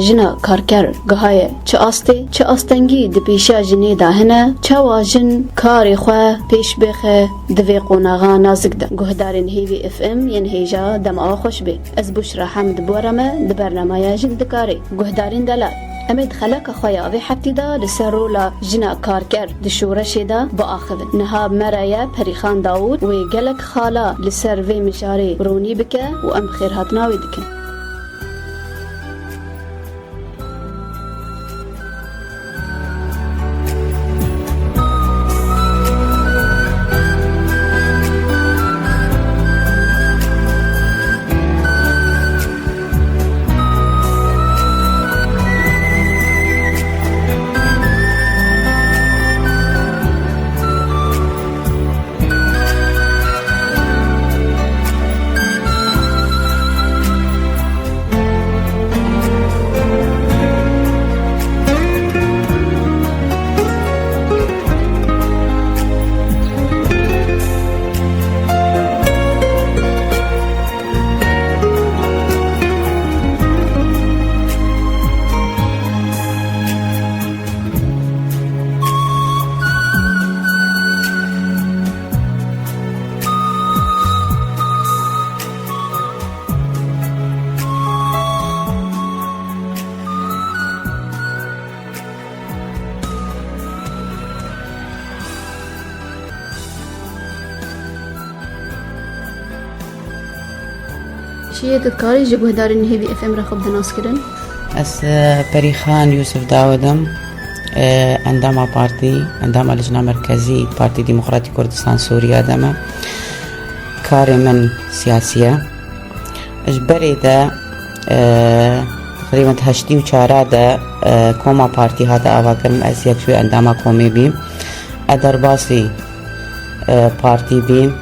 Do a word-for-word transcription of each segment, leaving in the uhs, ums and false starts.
Jina karker gihaye çi astê, çi astengî di pêşiya jinê de hene, çawa jin karê xwe pêş bixe di vê qonaxa nazik de? Guhdarên Hêvî F M yên hêja dema we xweş bê. Ez Buşra Hemd Bora me di bernameya Jin Dikarê. Guhdarên delal, em ê di xeleka xwe ya vê heftî de li ser rola jina karker di şoreşê de biaxivin. Niha bi me re ye Perîxan Dawûd, wê gelek xala li ser vê mijarê ronî bike û em xêrhatina wê dikin. Çi yê tu dikarî ji guhdarên Hêvî F M re xwe bide naskirin? Ez, e, Perîxan Yûsif Dawid im. E, endama partî, endama Lijna Merkezî Partî Demokratîk Kurdistan Sûriye de me. Karê min siyasî ye. Ji berê de, e, teqrîben di heştî û çara de, e, koma partî hate avakirin, ez yek ji wê endama komê bîm. Ez derbasî, e, partî bîm.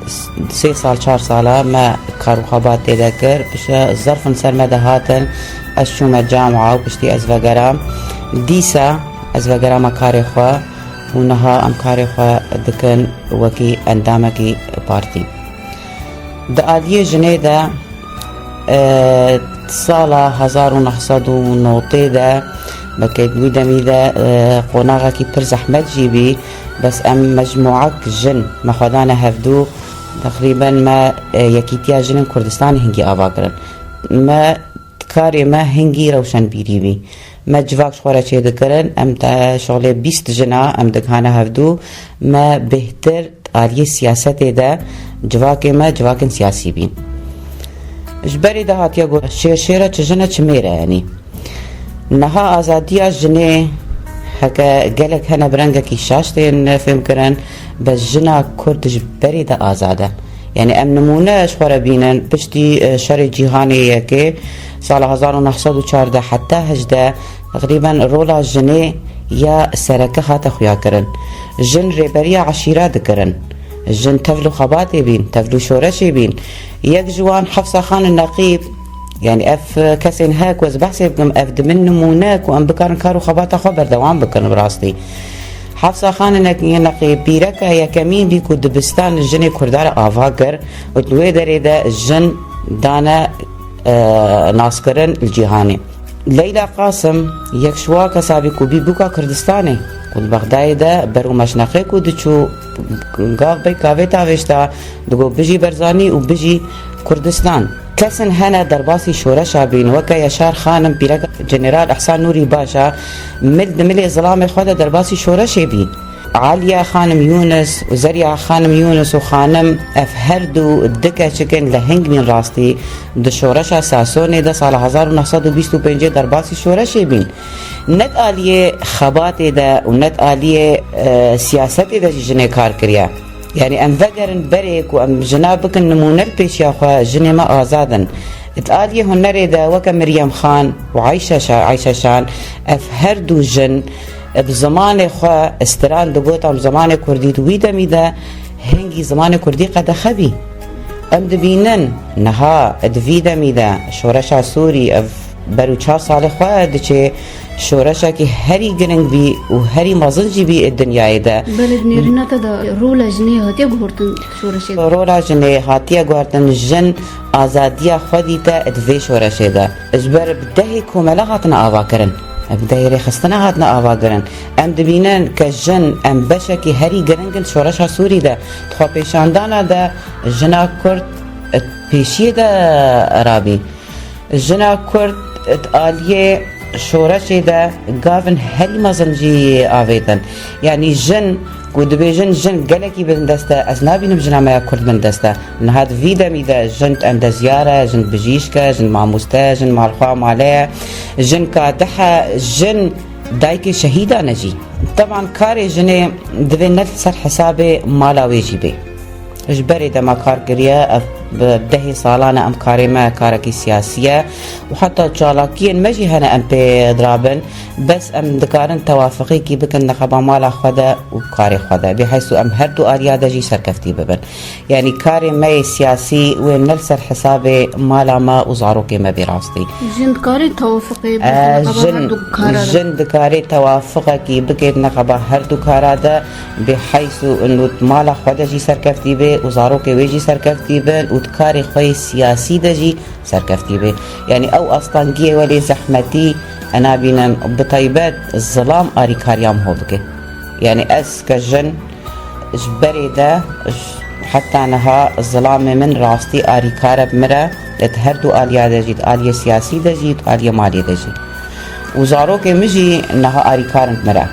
S-, sê sal, çar sala me kar û xebat tê de kir. Piştre zerfin ser me de hatin. Ez çûme camia û piştî ez vegeram. Dîsa ez vegerama karê xwe û niha em karê xwe dikin wekî endamekî partî. Di aliyê jinê de, e, sala hezar û neh sed û notê de, belkî di wî demî de, e, qonaxekî pir zehmet jî bî, bes em mecmuek jin me xwe dane hevdû, teqrîben me, e, Yekîtiya Jinên Kurdistanê hingî ava kirin. Me, karê me hingî rewşenbîrî bî. Me civak ji xwe re çêdikirin, em te şixulê bîst jina em digihane hevdû, me bêhtir aliyê siyasetê de civakê me civakên siyasî bîn. Ji berê de hatiye got, şêr şêr e, çi jin e, çi mêr e, yanî. Niha azadiya jinê heke gelek hene bi rengekî şaş tên fêmkirin, bes jina Kurd ji berê de azad e. Yanî em nimûne ji xwe re bînin, piştî, e, şerê cîhanê yekê, sala hezar û neh sed û çardeh heta hejdeh, teqrîben rola jinê ya sereke hate xuyakirin. Jin rêberiya eşîra dikirin. Jin tevl û xebatê bîn, tevl û şoreşê bîn. Yek ji wan Hefsa Xan Neqîb, yanî ev, e, kesên he ku ez behsê bikim, ev di min nimûne ku em bikarin kar û xebata xwe berdewam bikin bi rastî. Hefsa Xan Neqîb pîreka yekemîn bî ku dibistan jinê Kurda re ava kir û di wê derê de jin dane, e, naskirin li cîhanê. Leyla Qasim yek ji wa kesa bî ku bî bûka Kurdistanê, ku li Bexdayê de ber û meşneqê ku diçû gav bey kavê tavêşta, digot, "Bijî Berzanî û bijî Kurdistan." Kesin hene derbasî şoreşa bîn, weke Yaşar Xanim, pîreka General Ehsan Nûrî Başa, mil di milê zilamê xwe de derbasî şoreşê bî. Aliya Xanim Yûnis û Zerya Xanim Yûnis û Xanim, ev her du du keçikên leheng bîn rastî di şoreşa Sasonê de sala hezar û neh sed û bîst û pêncê derbasî şoreşê bîn. Ne di aliyê xebatê de û ne di aliyê, e, siyasetê de jî jinê kar kiriye. Yanî em vegerin berê ku em jina bikin nimûne li pêşiya xwe, jinê me azad in. Di aliyê hunerê de weke Meryem Xan û Ayşe Şa-, Ayşe Şan, ev her du jin bi zimanê xwe stiran digotan bi zimanê kurdî, di wî demî de hingî zimanê kurdî qedexe bî. Em dibînin niha di vî demî de şoreşa Sûrî ev ber û çar salê xwe diçe, Şoreşekî herî giring bî û herî mezin jî bî di dinyayê de. Belê, di nêrîna te de rola jinê hatiye guhertin şoreşê de? Rola jinê hatiye guhertin, jin azadiya xwe dîte di vê şoreşê de. Ji ber bi dehê komela hatine avakirin, bi dehê rêxistina hatine avakirin. Em dibînin ke jin em beşekî herî giring in şoreşa Sûrî de. Di xwepêşandana de jina Kurd di pêşiyê de rabî. Jina Kurd di aliyê şoreşê de gavin herî mezin jî avêtin. Yanî jin, ku dibêjin jin gelekî bindest e, ez nabînim jina me ya Kurd bindest e. Niha di vî demî de jin endezyar e, jin bijîşk e, jin mamoste, jin malxwa male ye, jin kadih e, jin dayikê şehîdan e jî. Teban karê jinê divê ne li ser hesabê mala wê jî bê. Ji berê de me kar kiriye, ev bi dehê salan e em karê me karekî siyasî ye û heta çalakiyên me jî hene em pê dirabin. Bes em dikarin tewafiqekî bikin nexeba mala xwe de û karê xwe de. Bê heysu em her du aliya de jî serkeftî bibin. Yanî karê me yê siyasî wê ne li ser hesabê mala me û zarokê me bê rastî. Jin dikarê tewafiqê bike di nexeba her du kara de? Jin dikarê tewafiqekî bike di nexeba her du kara de, bi heysu û di mala xwe de jî serkeftî bê û zarokê wê jî serkeftî bin û di karê xwe yê siyasî de jî serkeftî bê. Yanî ew astangiyê welê zehmetî, e, nabînim, bi taybet zilam arîkariya min ho bike. Yanî ez ke jin ji berê de, j-, heta niha zilamê min rastî arîkar e bi min re, di her du aliya de jî, di aliyê siyasî de jî, di aliyê malê de jî. Û zarokê min jî niha arîkar in bi min re.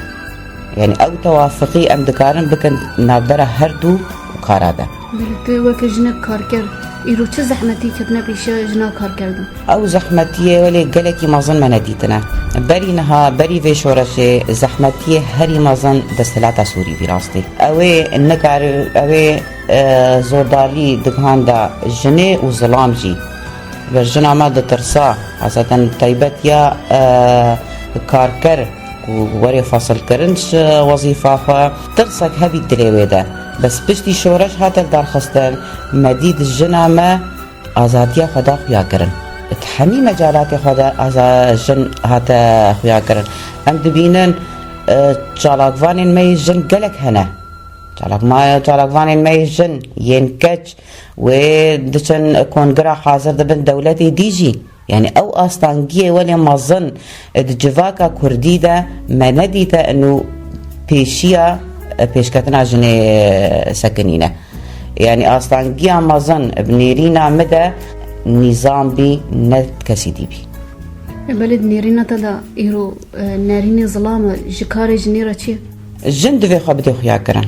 Yanî ew tewafiqî em dikarin bikin navbera her du kara de. Belê, tu weke jinek karker, îro çi zehmetî ketine pêşiya jina karker de? Ew zehmetiyê welê gelekî mezin me nedîtine. Berî niha, berî vê şoreşê zehmetiyê herî mezin desthilata Sûrî bî rastî. Ew ê nikare, ew ê, e, zordarî digihanda jinê û zilam jî. Ber jina me ditirsa, heseten taybet ya, e, karker ku were fesilkirin ji wezîfa xwe, tirsek hebî dilê wê de. Bes piştî şoreş hate lidarxistin, me dît jina me azadiya xwe da xuyakirin. Di hemî mecalatê xwe de aza-, jin hate xuyakirin. Em dibînin, e, çalakvanên me yê jin gelek hene. Çalakma-, çalakvanên me yê jin yên keç wê diçin kongira hazir dibin dewletê dî jî. Yanî ew astangiyê welê mezin di civaka kurdî de me nedîte û pêşiya pêşketina jinê sekinîne. Yanî astangiya mezin bi nêrîna min de nîzam bî, ne kesî dî bî. E, belê di nêrîna te de îro, e, nerînê zilam e, ji karê jinê re çi ye? Jin divê xwe bidê xuyakirin.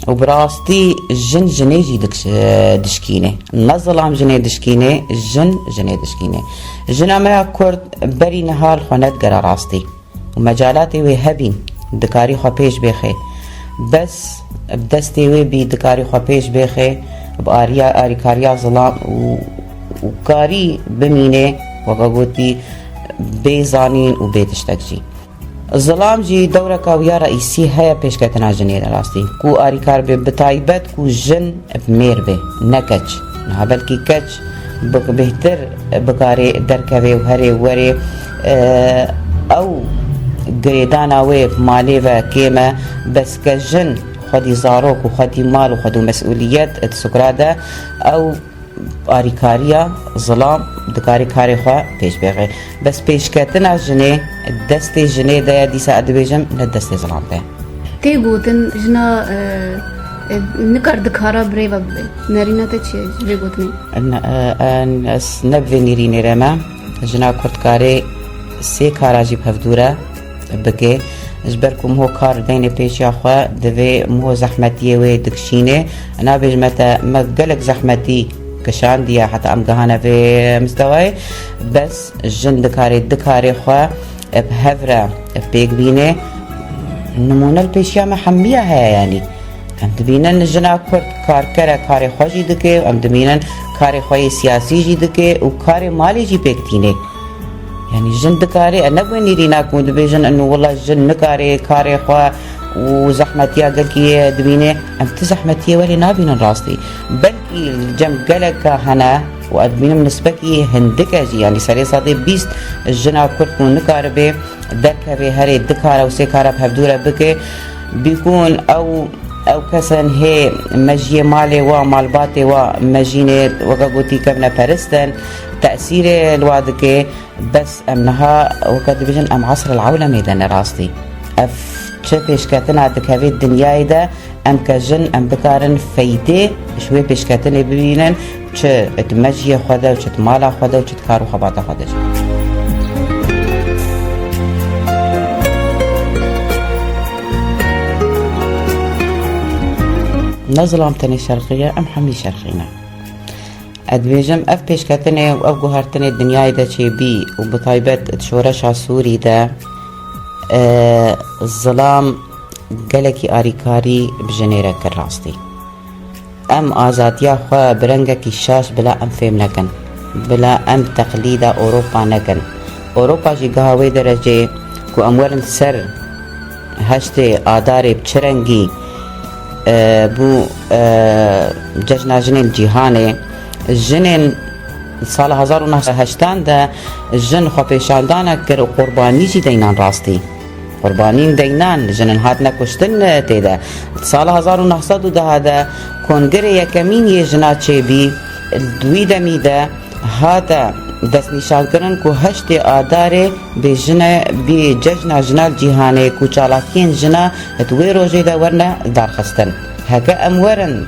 Û bi rastî jin jinê jî dik-, dişkînê. Ne zilam jinê dişkînê, jin jinê dişkînê. Jina me ya Kurd berî niha li xwe nedigera rastî. Û mecalatê wê hebîn, dikarî xwe pêş bêxê. Bes bi destê wê bî dikarî xwe pêş bêxê, bi ariya, arîkariya zilam û, û karî bimînê, weke gotî, bê zanîn û bê tiştek jî. Zilam jî dewreka wî ya reîsî heye pêşketina jinê de rastî. Ku arîkar bê, bi taybet ku jin bi mêr bê, ne keç. Niha belkî keç bi-, bêhtir bikarê derkevê û herê werê, e, ew girêdana wê malê ve kêm e, bes ke jin xwedî zarok û xwedî mal û xwedî mesûliyet di sukra de, ew arîkariya zilam dikarî karê xwe pêş bêxê. Bes pêşketina jinê, destê jinê de ye, dîsa ez dibêjim, ne destê zilam de ye. Tê gotin, jina, e, e, nikar dikara birêve bibe. Nerîna te çi ye ji vê gotinê? Ne, e, e, ez ne bi vê nêrînê re me. Jina Kurd karê sê kara jî bi hev dû re bike. Ji ber ku miho kar deynê pêşiya xwe, divê miho zehmetiyê wê dikişînê. Nabêjime te me gelek zehmetî kişandiye heta em gihane vê mistewayê. Bes jin dikarê, dikarê xwe bi hev re pêk bînê. Nimûne li pêşiya me hemiya heye yanî. Em dibînin jina Kurd karker e, karê xwe jî dike, em dibînin karê xwe yê siyasî jî dike û karê malê jî pêk tîne. Yanî jin dikarê, e, ne bi wê nêrîna ku dibêjin, eno wela jin nikare karê xwe û zehmetiya gelkî dibîne. Em ti zehmetiyê welê nabînin rastî. Belkî li cem geleka hene, Û ez dibînim nisbekî hindike jî, yanî serê sedê bîst jina Kurd ku nikaribe derkeve herê du kara û sê kara bi hevdû re bike, bîkûn ew, ew kesan hê mejiyê malê wa, malbatê wa mejînê, weke gotî kevneperist in, tesîrê li wa dike. Bes em niha, weke dibêjin, em esr el-ewlemê de ne rastî. Ev çi pêşketina dikeve dinyayê de, em ke jin, em bikarin feydê ji wê pêşketinê bibînin, çi di mejiyê xwe de, çi di mala xwe de, çi di kar û xebata xwe de jî. Ne zilam tenê şerqî ye, em hemî şerqî ne. Ez dibêjim, ev pêşketinê û ev guhertinê dinyayê de çêbî û bi taybet di şoreşa Sûrî de, e, zilam gelekî arîkarî bi jinê re kir rastî. Em azadiya xwe bi rengekî şaş bila em fêm nekin, bila em teqlîda Ewropa nekin. Ewropa jî giha wê derecê ku em werin ser heştê Adarê bi çi rengî, e, bû, e, cejna jinên cîhanê. Jinên sala hezar û neh sed û heştan de jin xwepêşandanek kir û qurbanî jî deynan rastî. Qurbanîn deynan, jinin hatine kuştin, e, tê de. Sala hezar û neh sed û deh de kongrê yekemîn yê jina çêbî, di wî demî de hate destnîşankirin ku heştê Adarê bê jine, bê cejna jina li cîhanê ku çalakiyên jina di wê rojê de werne darxistin. Heke em werin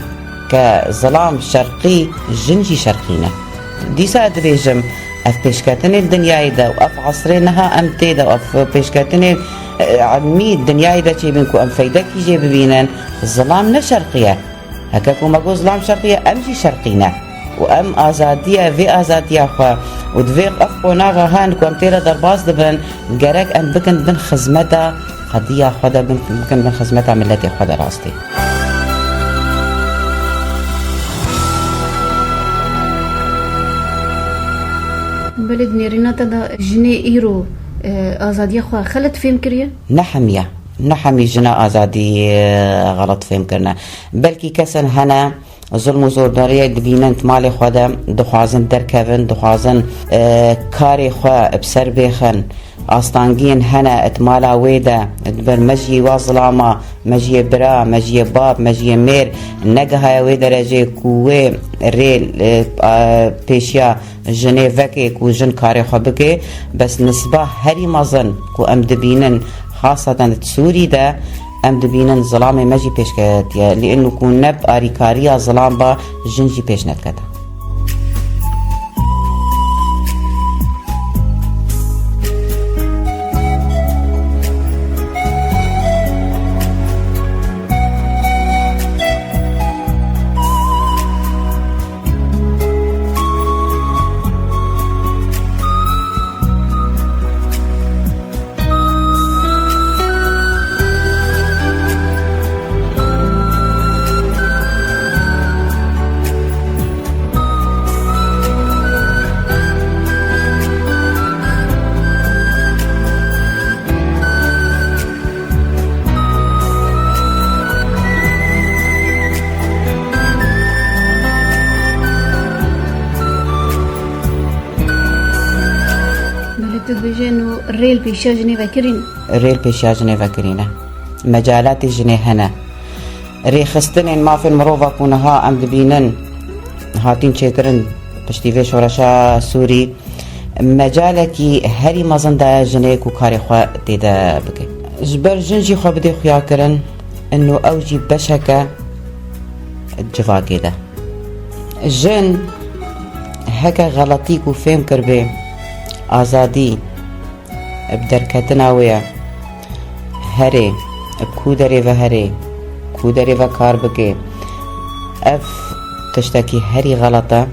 ke zilam şerqî, jin jî şerqî ne. Dîsa ez dibêjim, ev pêşketinê li dinyayê de û ev esrê niha em tê de û ev pêşketinê, e, ilmî dinyayê de çêbin ku em feydekî jê bibînin, zilam ne şerqî ye. Heke ku me got zilam şerqî ye, em jî şerqî ne. Û em azadiya, vê azadiya xwe û di vê ev qonaxa han ku em tê de derbas dibin, gerek em bikin bin xizmeta qediya xwe de, bin, bikin bin xizmeta miletê xwe de rastî. Belê, di nêrîna te de jinê îro, e, azadiya xwe xelet fêm kiriye? Ne hemiye. Ne hemî jina azadî, e, xelet fêm kirine. Belkî kesin hene, zulm û zordariyê dibînin di malê xwe de, dixwazin derkevin, dixwazin, e, karê xwe bi ser bêxin. Astangiyên hene di mala wê de, di ber mejiyê wa zilama, mejiyê bira, mejiyê bab, mejiyê mêr, negihaye wê derecê ku wê rê, e, a, pêşiya jinê veke ku jin karê xwe bike, bes nisba herî mezin ku em dibînin, xaseten di Sûrî de, em dibînin zilamê me jî pêş ketiye. Lê inu ku ne bi arîkariya zilam ba, jin jî pêş nedikete. Belê tu dibêjî, û rê li pêşiya jinê vekirîn? Rê li pêşiya jinê vekirîne. Mecalatê jinê hene. Rêxistinên mafên mirova ku niha em dibînin, hatîn çêkirin piştî vê şoreşa Sûrî, mecalekî herî mezin daye jinê ku karê xwe tê de bike. Ji ber jin jî xwe bidê xuyakirin, ino ew jî beşeke civakê de. Jin heke xeletî ku fêm kiribê, azadî bi derketina wê ye. Herê, bi ku derê ve herê, ku derê ve kar bike, ev tiştekî herî xelet e.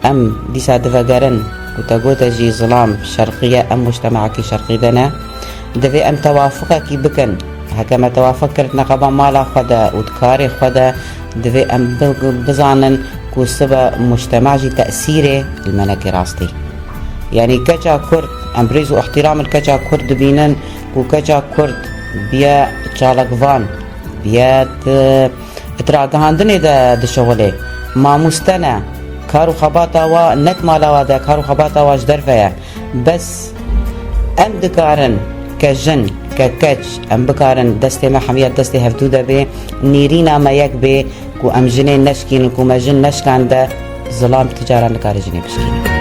Em dîsa divegerin ku te gote jî zilam şerqî ye, em mujtemekî şerqî de ne. Divê em tewafiqekî bikin. Heke me tewafiq kir di neqeba mala xwe de û di karê xwe de, divê em bi-, bizanin ku sibe mujtema jî tesîrê li me neke rastî. Yanî keça Kurd, em rêz û ihtiram li keça Kurd dibînin ku keça Kurd biye çalakvan, biye di, di ragihandinê de dişixulê, mamoste ne, Kar û xebata wa ne di mala wa de, kar û xebata wa ji derve ye. Bes em dikarin ke jin, ke keç, em bikarin destê me hemiya destê hevdû de bê, nêrîna me yek bê, ku em jinê neşkînin, ku me jin neşkande, zilam ti caran nikare jinê bişkîne.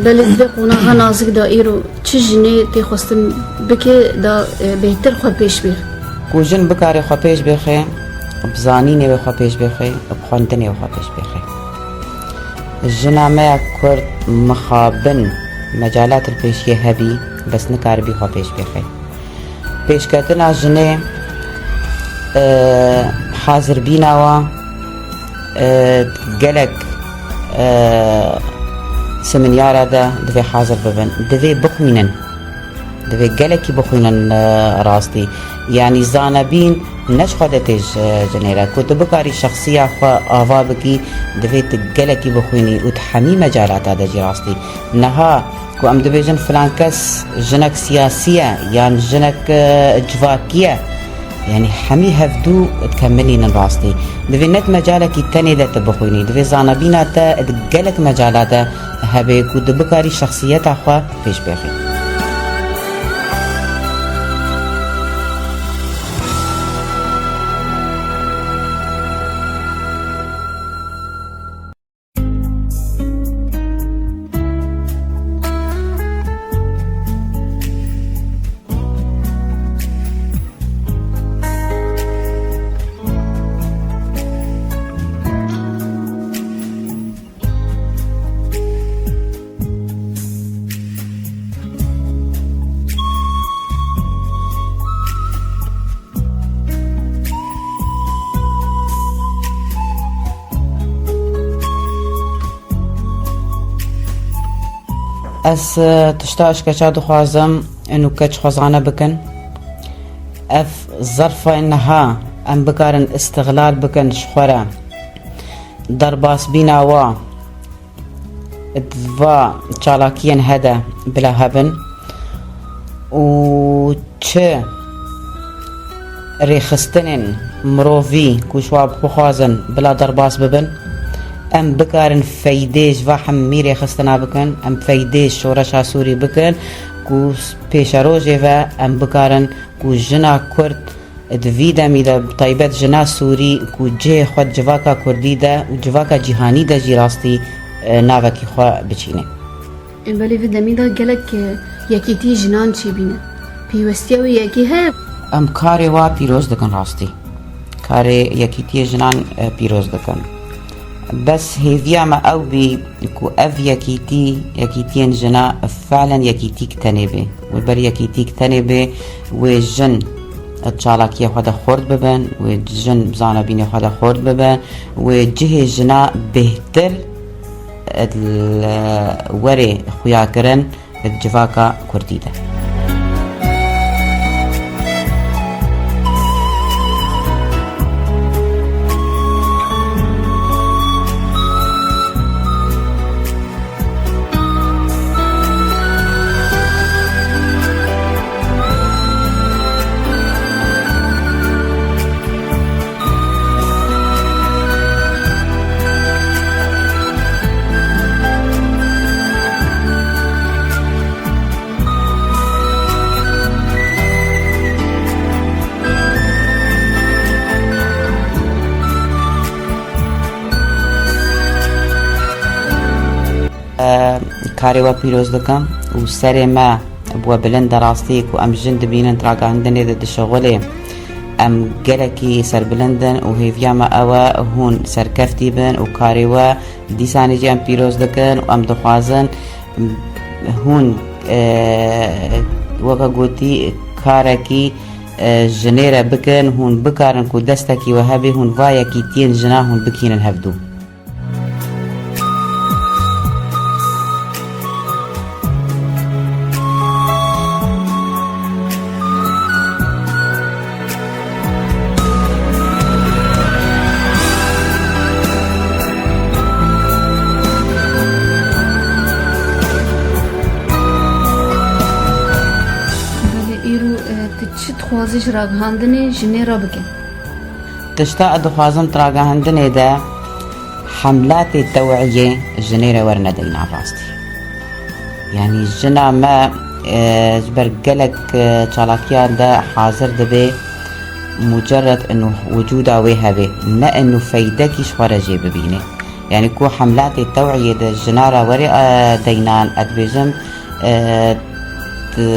Belê di vê qonaxa nazik de îro çi jinê tê xwestin bike da, e, bêhtir xwe pêş bêx? Ku jin bikare xwe pêş bêxe, bi zanînê wê xwe pêş bêxe, bi xwendinê wê xwe pêş bêxe. Jina me ya Kurd mixabin mecalat li pêşiyê hebî, bes nikaribî xwe pêş bêxe. Pêşketina jinê, e, hazirbîna wa, e, gelek, e, siminyara de divê hazir bibin. Divê bixwînin. Divê gelekî bixwînin, e, rastî. Yanî zanebîn ne ji xwe de tê ji, e, jinê re. Ku tu bikarî şexsiya xwe ava bikî, divê tu gelekî bixwînî û di hemî mecalata de jî rastî. Niha ku em dibêjin filan kes jinek siyasî ye yan jinek, e, civakî ye, yanî hemî hevdû dikemilînin rastî. Divê ne di mecalekî tenê de tu bixwînî, divê zanebîna te di gelek mecala de hebe ku tu bikarî şexsiyeta xwe pêş bêxî. Ez, e, tişta ji keça dixwazim, û keç xwe zane bikin. Ev zerfê niha em bikarin îstixlal bikin ji xwe re. Derbasbîna wa di va çalakiyên hede bila hebin û çi rêxistinên mirovî ku ji wa bixwazin bila derbas bibin, em bikarin feydê ji va hemî rêxistina bikin, em feydê şoreşa Sûrî bikin ku pêşerojê ve em bikarin ku jina Kurd di vî demî de, bi taybet jina Sûrî ku cihê xwe di civaka Kurdî de û civaka cîhanî de jî rastî, e, navekî xwe biçîne. Ê, belê vê demî de gelek, e, yekîtî jinan çêbîne. Pêwestiya wê yekî heye. Em karê wa pîroz dikin rastî. Karê yekîtiyê jinan, e, pîroz dikin. Bes hêviya me ew bî ku ev yekîtî, yekîtiyên jina felen yekîtîk tenê bê. Wê ber yekîtîk tenê bê, wê jin di çalakiyê xwe de xurt bibin, wê jin bi zanebînê xwe de xurt bibin, wê cihê jina bêhtir li werê xuyakirin di civaka Kurdî de. Karê we pîroz dikim û serê me bi we bilind e rastî ku em jin dibînin di ragihandinê de dişixulê. Em gelekî serbilind in û hêviya me ew e hûn serkeftî bin û karê we dîsanê jî em pîroz dikin û em dixwazin hûn, e, weke gotî karekî, e, jinê re bikin, hûn bikarin ku destekî we hebe, hûn va yekîtiyên jina hûn bikînin hevdû. Zî ji ragihandinê jinê re bike. Tişta ez dixwazim di ragihandinê de hemlatê tewiyê jinê re werne deynan rastî. Yanî jina me, e, ji ber gelek, e, çalakiyan de hazir dibe mucerred inu wicûda wê hebe, ne inu feydekî ji xwe re jê bibîne. Yanî ku hemlatê tewiyê de jina re were, e, deynan, ez dibêjim, e, di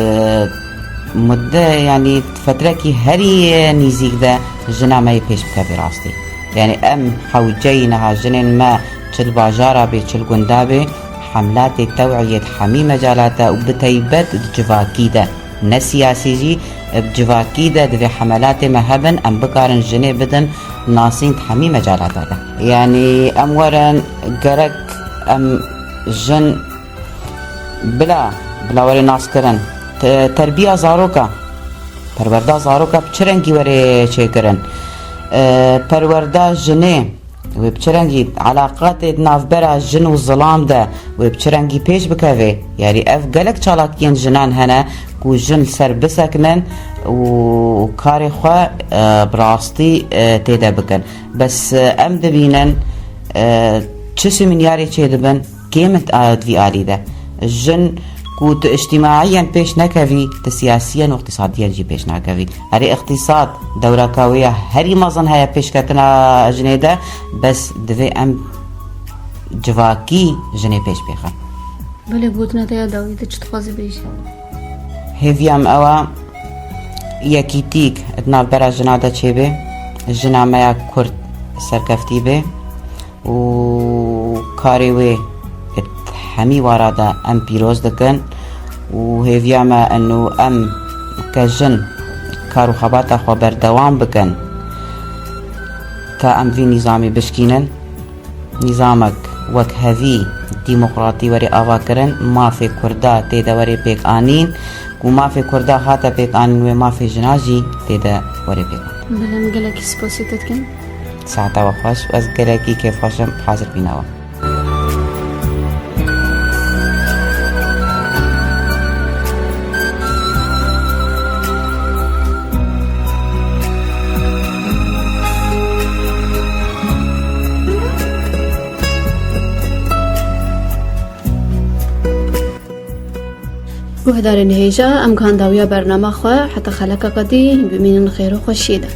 mudde, yanî fetrekî herî nîzîk de jina me yê pêş bikeve rastî. Yanî em hewceyî niha jinên me çi li bajara bê, çi li gunda bê, hemlatê tewiyê di hemî mecalata û bi teybet di civakî de, ne siyasî jî, bi civakî de divê hemelatê me hebin, em bikarin jinê bidin nasîn di hemî mecalata de. Yanî em werin gerek em jin bila, bila were naskirin. Te-, terbiya zaroka, perwerda zaroka bi çi rengî were çêkirin? E, perwerda jinê wê bi çi rengî, elaqatê di navbera jin û zilam de wê bi çi rengî pêş bikeve? Yarî ev gelek çalakiyên jinan hene ku jin li ser bisekinin û karê xwe, e, bi rastî, e, tê de bikin. Bes, e, em dibînin, e, çi semînarê çêdibin, kêm in, a, di vî alî de. Jin ku tu îctîmaiyen pêş nekevî, tu siyasiyen û îqtîsadiyen jî pêş nakevî. Erê îqtîsad dewreka wê ya herî mezin heye pêşketina jinê de, bes divê em civakî jinê pêş bêxin. Belê, gotina te ya dawî, tu çi dixwazî bêjî? Hêviya min ew e, yekîtîk di navbera jina de çêbe, jina me ya Kurd serkeftî be û karê wê di hemî wara de em pîroz dikin û hêviya me eno em ke jin kar û xebata xwe berdewam bikin ta em vî nîzamî bişkînin. Nîzamek wekhevî, demokratî were avakirin, mafê Kurda tê de were pêk anîn, ku mafê Kurda hate pêk anîn wê mafê jina jî tê de were pêk anîn. Belê, em gelekî spasî te dikin. Saeta we xweş, ez gelekî kêfxweş im hazir bîna we. Guhdarên hêja, em gihan dawiya bernama xwe, heta xelekeke dî bimînin xêr û xweşiyê de.